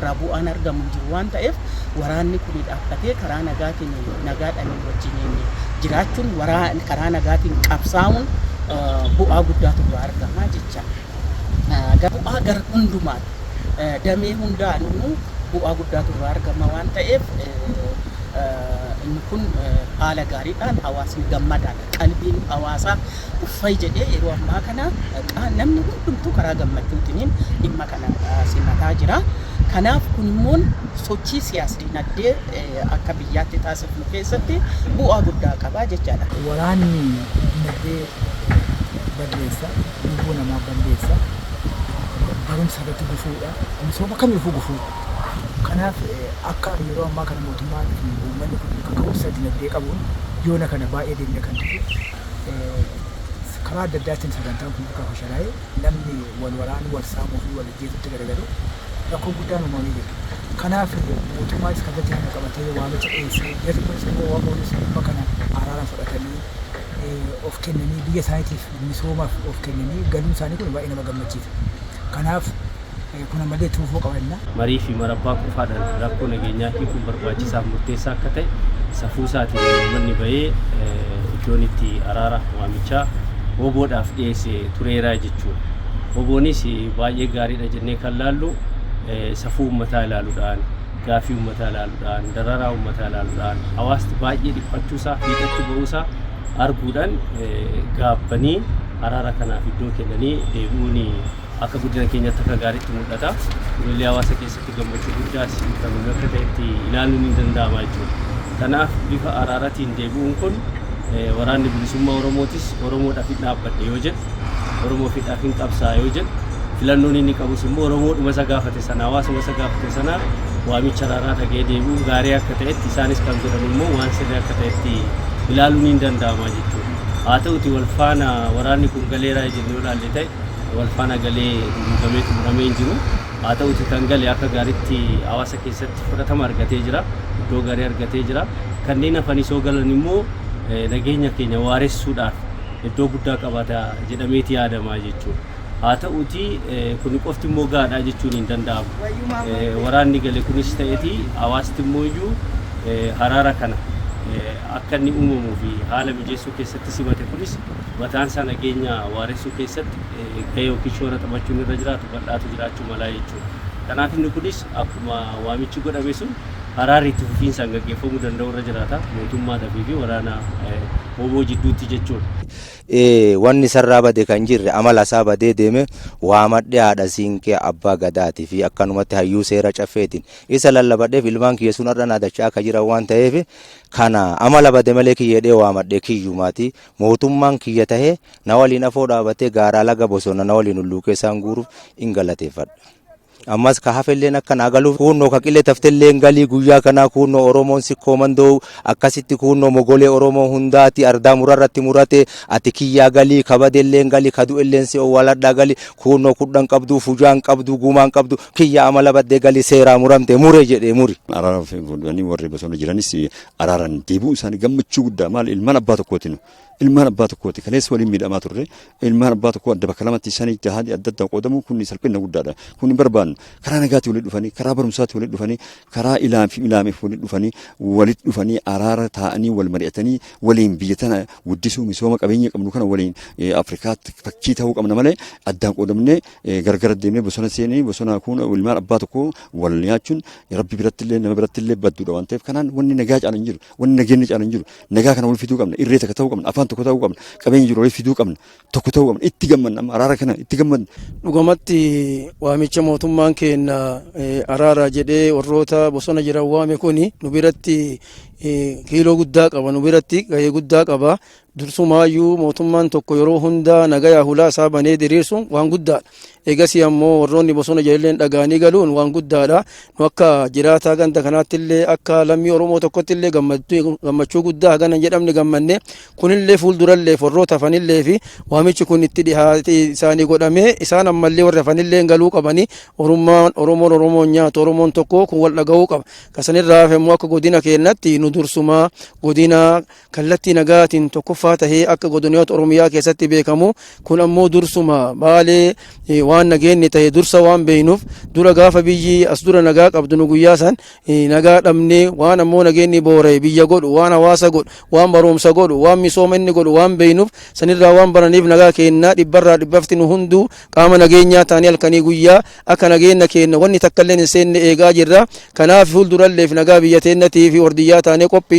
Kanarraa bu'aan argamu hin jiru waan ta'eef, waraanni kun dhaabbatee karaa nagaatiin nagaadhaan wajjiniin jiraachuun, karaa nagaatiin qabsaa'uun bu'aa guddaatu irraa argama jecha. Bu'aa gara hundumaati. Damee hundaanuu bu'aa guddaatu irraa argama waan ta'eef, inni kun haala gaariidhaan hawaasni gammadaadha. Qalbiin hawaasaa uffay jedhee yeroo ammaa kana namni hundumtuu karaa gammachuutiin dhimma kana simataa jira. Kanaaf kun immoo sochii siyaas-dinagdee akka biyyaatti taasifnu keessatti bu'aa guddaa qaba jechaadha. Waraanni dinagdee balleessa, lubbuu namaa balleessa, barumsa irratti gufuudha, misooma kamiifuu gufuudha. Kanaaf akka yeroo ammaa kana mootummaan fi uummanni kun kaka'umsa dinagdee qabuun yoona kana baay'ee deemnee kan dhufe, karaa adda addaatiin sagantaan kun akka fashalaa'e, namni wal waraanuu, wal saamuu fi wal ajjeesuutti garagalu rakkoon guddaan uumamee jira. Kanaaf mootummaanis kallattii kana qabatee waamicha dhiyeessee, jarri kunis immoo WBOnis dhimma kana araaraan fudhatanii, of kennanii, biyya isaaniitiif misoomaaf of kennanii galuun isaanii kun baay'ee nama gammachiisa. Kanaaf kun ammallee itti fufuu qaba jenna. Marii fi marabbaa qofaadhaan rakkoo nageenyaa hiikuun barbaachisaaf murteessaa akka ta'e safuu isaatiin uummanni bahee iddoon itti araara waamichaa WBOdhaaf dhiyeesse tureera jechuudha. WBOnis baay'ee gaariidha jennee kan laallu, safuu uummataa ilaaluudhaan, gaafii uummataa ilaaluudhaan, dararaa uummataa ilaaluudhaan, hawaasni baay'ee dhiphachuusaa, fiixatti ba'uusaa arguudhaan gaabbanii araara kanaaf iddoo kennanii deebi'uun akka guddina keenyatti akka gaariitti mul'ata. Kunillee hawaasa keessatti gammachuu guddaas kan uume akka ta'etti ilaaluun ni danda'ama jechuudha. Kanaaf bifa araaratiin deebi'uun kun, Waraanni Bilisummaa Oromootis Oromoodhaaf hin dhaabbadhe yoo jedhu, Oromoofiidhaaf hin qabsaa'a yoo jedhu, filannoon inni qabus immoo Oromoodhuma isa gaafate sana, hawaasuma isa gaafate sana waamicha araaraa dhaga'ee deebi'uun gaarii akka ta'etti, isaanis kan godhan immoo waan sirrii akka ta'etti ilaaluun ni danda'ama jechuudha. Haa ta'uti, wal faana waraanni kun galeeraa jennee yoo ilaalle ta'e, wal faana galee duguugamee xumuramee hin jiru. Haa ta'uti, kan gale akka gaariitti hawaasa keessatti fudhatama argatee jira. Iddoo gaarii argatee jira. Kanneen hafanis yoo galan immoo nageenya keenya waaressuudhaaf iddoo guddaa qabata jedhameeti yaadama jechuudha. Haa ta'uti, kuni qofti immoo gahaadha jechuun hin danda'amu. Waraanni gale kunis ta'eeti, hawaasti immoo iyyuu araara kana akka inni uumamuu fi haala mijeessuu keessatti simate kunis mataan isaa nageenya waaressuu keessatti gahee yookiin shoora taphachuun irra jiraatu bal'aatu jiraachuu malaa jechuudha. Kanaaf inni kunis akkuma waamichi godhame sun araarri itti fufiinsaan gaggeeffamuu danda'u irra jiraata mootummaadhaa fi waraana WBO jidduutti jechuudha. Wanni isarraa bade kan jirre, amala isaa badee deeme waamadhe, haadha siinqee, abbaa gadaatii fi akkanumatti hayyuu seera caffeetiin isa lallabadheef. Ilmaan kiyya sun har'a naadachaa akka jiran waan ta'eef, kana amala bade malee kiyyeedhee waamadhe kiyyumaati. Mootummaan kiyya tahee na waliin afoo dhaabatee gaaraa laga bosona na waliin hulluuqee isaan guuruuf in galateeffadha. Ammas ka hafelleen akka naa galuuf, kuunnoo ka qilee taftelleen galii guyyaa kanaa, kuunnoo Oromoon sikkoo mandoo akkasitti, kuunnoo mogolee Oromoo hundaati ardaa murarratti murate, ati kiyyaa galii, ka badelleen galii, ka du'elleen si owwaaladhaa galii, kuunnoo kudhan qabdu, fujaan qabdu, gumaan qabdu, kiyya amala baddee galii, seeraa muramte mure jedhee muri. Araara fuudhanii warri bosona jiranis araaraan deebi'uu isaanii gammachuu guddaa. Maal, ilmaan abbaa tokkootiin, ilmaan abbaa tokkooti. Kaleessa waliin miidhamaa turre. Ilmaan abbaa tokkoo adda bakka lamatti shanii jahaati adda adda qoodamu kun salphina guddaadha. Kun hin barbaannu. Karaa nagaatti walitti dhufanii, karaa barumsaatti walitti dhufanii, karaa ilaa fi ilaameef walitti dhufanii, walitti dhufanii araara taa'anii wal mari'atanii waliin biyya tana guddisuu, misooma qabeenya qabnu kana waliin Afrikaatti fakkii ta'uu qabna malee, addaan qoodamnee gargar deemnee bosona seenanii bosona kun ilmaan abbaa tokkoo wal nyaachuun Rabbi biratti illee nama biratti illee badduudha waan ta'eef, kanaan wanni nagaa caalu hin jiru, wanni nageenyi caalu hin jiru. Nagaa kana wal fiduu qabna, irree takka ta'uu qabna, afaan tokko ta'uu qabna, qabeenya jiru wal fiduu qabna, tokko ta'uu qabna. Itti gammanna, amma araara kana itti gammanna. Dhugumatti waamicha mootummaan keenya araara jedhee warroota bosona jiran waame kuni nu biratti kiiloo guddaa qaba, nu biratti gahee guddaa qaba. Dursumaayyuu mootummaan tokko yeroo hunda nagaya hulaa isaa banee diriirsuun waan guddaadha. Egasii ammoo warroonni bosona jiranillee dhagaanii galuun waan guddaadha. Nu akka jiraataa ganda kanaatti illee, akka lammii Oromoo tokkotti illee, gammachuu guddaa hagana hin jedhamne gammanne. Kunillee fuuldurallee warroota hafanillee fi waamichi kun itti dhihaate isaanii godhamee, isaan ammallee warri hafanillee galuu qabanii. Orommaan Oromoon Oromoon nyaatu, Oromoon tokko kun wal dhaga'uu qaba. Kasanirraa hafe immoo akka godina keenyatti nu dursumaa godina kallattii nagaatiin tokkoffaa. tokkoffaa tahee akka godinoota Oromiyaa keessatti beekamu. Kun ammoo dursuma Baalee waan nageenni tahe dursa waan beeynuuf, dura gaafa biyyi as dura nagaa qabdu nu guyyaa san nagaa dhabnee, waan ammoo nageenni boora'e biyya godhu, waan hawaasa godhu, waan barumsa godhu, waan misooma inni godhu waan beeynuuf, sanirraa waan baraniif, nagaa keenna dhibbarraa dhibbafti nu hunduu qaama nageenyaa ta'anii halkanii guyyaa akka nageenya keenna wanni takka illee hin seenne eegaa jirra. Kanaaf fuulduralleef nagaa biyya teennatii fi wardiyyaa taanee qophii.